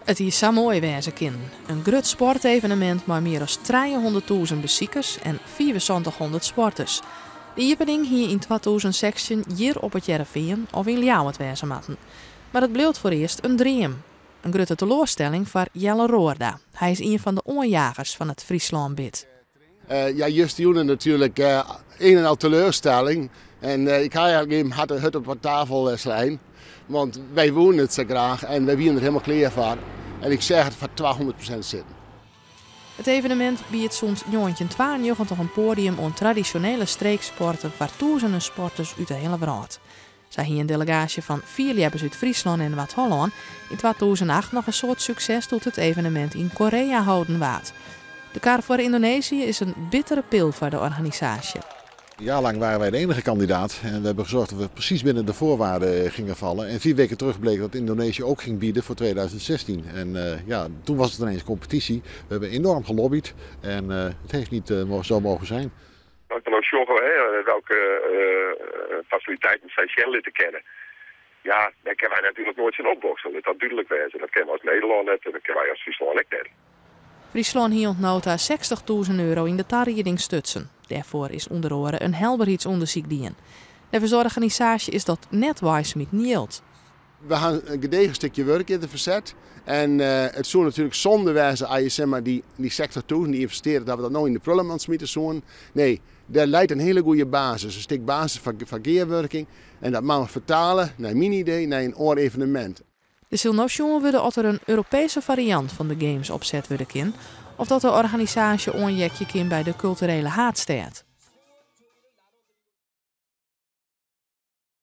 It hie sa moai wêze kinnen. In grut sportevenemint mei mear as 300.000 besikers en 7500 sporters. De iepening hie yn 2016 hjir op It Hearrenfean of yn Ljouwert wêze moatten. Mar it bliuwt foarearst in dream. In grutte teloarstelling foar Jelle Roorda. Hy is ien fan de oanjagers fan it Fryslân Bid. Ja, justerjûn natuerlik een en al teleurstelling. En ik ha eigentlik even hard hurd op de tafel slein. Want wy woenen it sa graach en wy wiene der hielendal klear foar. En ik seach it foar 200% sitten. It evenemint biedt sûnt 1992 in poadium oan tradisjonele streeksporten foar tûzenen sporters út de hiele wrâld. Sa hie in delegaasje fan fierljeppers út Fryslân en Noard-Hollân yn 2008 noch in soad sukses doe't it evenemint yn Korea holden waard. De kar foar Yndonezië is in bittere pil foar de organisaasje. Een jaar lang waren wij de enige kandidaat en we hebben gezorgd dat we precies binnen de voorwaarden gingen vallen. En 4 weken terug bleek dat Indonesië ook ging bieden voor 2016. En ja, toen was het ineens competitie. We hebben enorm gelobbyd en het heeft niet zo mogen zijn. As we no sjogge, hè, welke fasiliteiten sy sjen litte kinne. Ja, dêr kinne wy natuerlik noait tsjin opbokse. Lit dat dúdlik wêze. Dat kinne we as Nederlân net en dat kinne wy as Fryslân ek net. Fryslân hie oant no ta 60.000 euro yn de tarieding stutsen. Dêrfoar is ûnder oare in helberheidsûndersyk dien. Neffens de organisaasje is dat net weismiten jild. We ha in gedegen stikje wurk yn ferset. En it soe natuerlik sonde wêze as je sis mar, dy 60.000 dy ynvestearje, dat we dat no yn de prullenmand smite soenen. Nee, dêr leit in hiele goede basis. In stik basis foar gearwurking. En dat moatte we fertale, nei myn idee, nei in oar evenemint. Der sil no sjoen wurde oft der in Europeeske fariant fan de Games opset wurde kin of dat de organisaasje oanheakje kin by de kulturele haadstêd.